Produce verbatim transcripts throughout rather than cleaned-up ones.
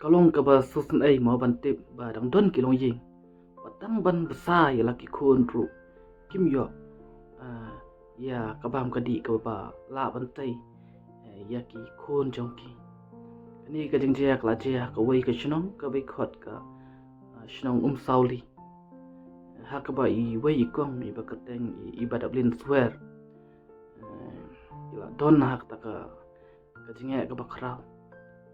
ka long kaba sngewsynei mo ban tip ba dang don ki longïing ba tang ban bsa ïa la ki khun ruh kim ïoh, ah, ïa ka bam ka dih kaba lah ban tei, eh, ïa ki khun jong ki. Kane ka jingjia ka la jia ha kawei ka shnong kaba khot ka, ah, shnong Umsawli. Ha kaba iwei i kong iba kyrteng i, i Bah Daplin Swer, eh, i la don ha kata ka, ka jingeh kaba khraw.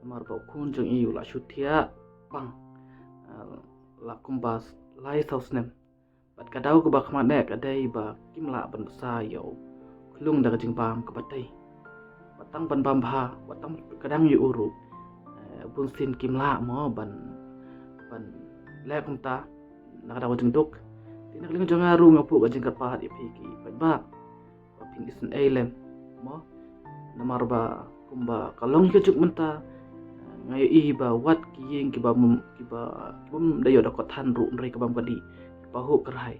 Namar ba u khun jong i u la shu thiah pang, eh, la kumba lai saw snem. Bad ka daw kaba khmat eh ka dei ba kim lah ban bsa ïa u khlung da ka jingbam kaba tei. Wat tang ban bam bha, wat tang ka dang ïa u ruh, eh, bunsien kim lah mo ban, ban leh kumta na ka daw ka jingduk. Te na ka liang jong nga ruh nga buh ka jingkyrpad ïa phi ki paidbah ba phin isynei lem mo. Namar ba kumba ka long ka juk mynta, nga ïohi ba wat ki ïing kiba mum, kiba, kiba mum da ïoh da kot than ruh hynrei ka bam ka dih, kiba huh kyrhai.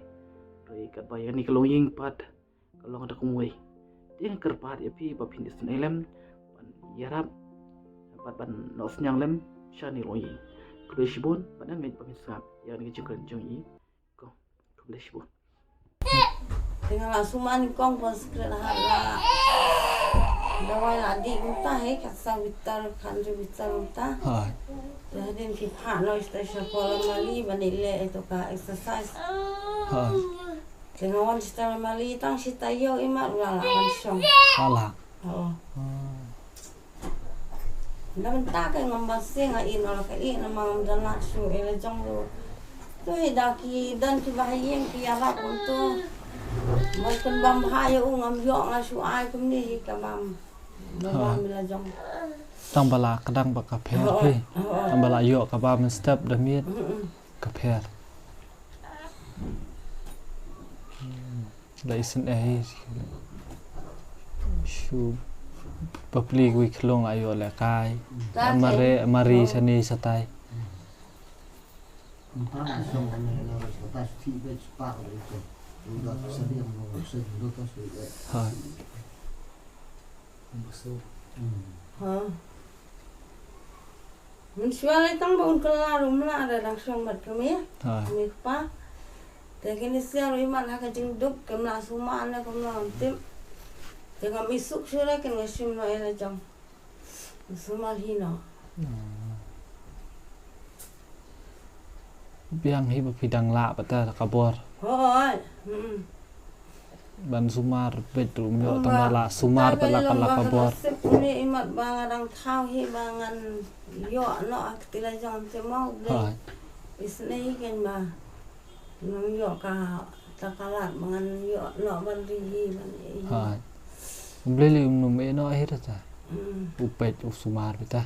Hynrei katba ïa kane ka longïing pat ka long da kumwei. Te nga kyrpad ïa phi ba phin isynei lem ban ïarap bad ban noh synñiang lem sha kane ka longïing. Khublei shibun bad nga ngeit ba phin sngap ïa kane ka jingkren jong i. Ko, khublei shibun. Te nga la sumar i kong pon Sacred Heart la dawai la dih kumta hi, kat sa bitar, kat hynriew bitar kumta. Hai. Te hadien ki phah noh sha sha Kuala Mali ban ïaleh ïa to ka exercise. Hai. Te nga wan sha Kuala Mali tang shi taïew i mat u la lah ban shong. Lah. Oh. Hmm. Na bynta ka ngam ban sing ha i, na la ka i, namar ngam don lad shuh ïa la jong ruh. To hi da ki don kiba ha ïing ki ïarap kumto. Ban pynbam bha ïa u ngam ïoh, nga shu ai kumne hi ka bam. Ba bam ïa la jong. Tang ba la kdang ba ka pher phi. Tang ba la ïoh ka bam mynstep da miet. Mm-mm. Ka pher. La isynei hi. Shu bapli kawei khlong la ïoh lehkai. Mare, mari shane shatai. Ha. Ha. Mynshuwa lei tang ba un kylla ruh um lah, da dang shong bad kmie. Ha. Kmie kpa. Te kine sia ruh i mat ha ka jingduk, kim lah sumar ne kumno ngam tip. Te ngam isuk shuh re kin nga shim noh ïa la jong. Sumar hi noh. Hmm. Biang hi ba phi dang lah bad ka bor. Hooid. Hmm. Ban sumar beit ruh ym ïoh tang ba la sumar bad la ka bor. Sip une i mat ba nga dang thaw hi ba ngan ïoh noh ha kti la jong te mo. Hooid. Isynei hi kein ba ngan ïoh ka, ka lad ba ngan ïoh noh ban ri hi ban ïa hi. Hooid. Blei lei um nym ïeh noh hi ta. Hmm. U peit u sumar beit ta.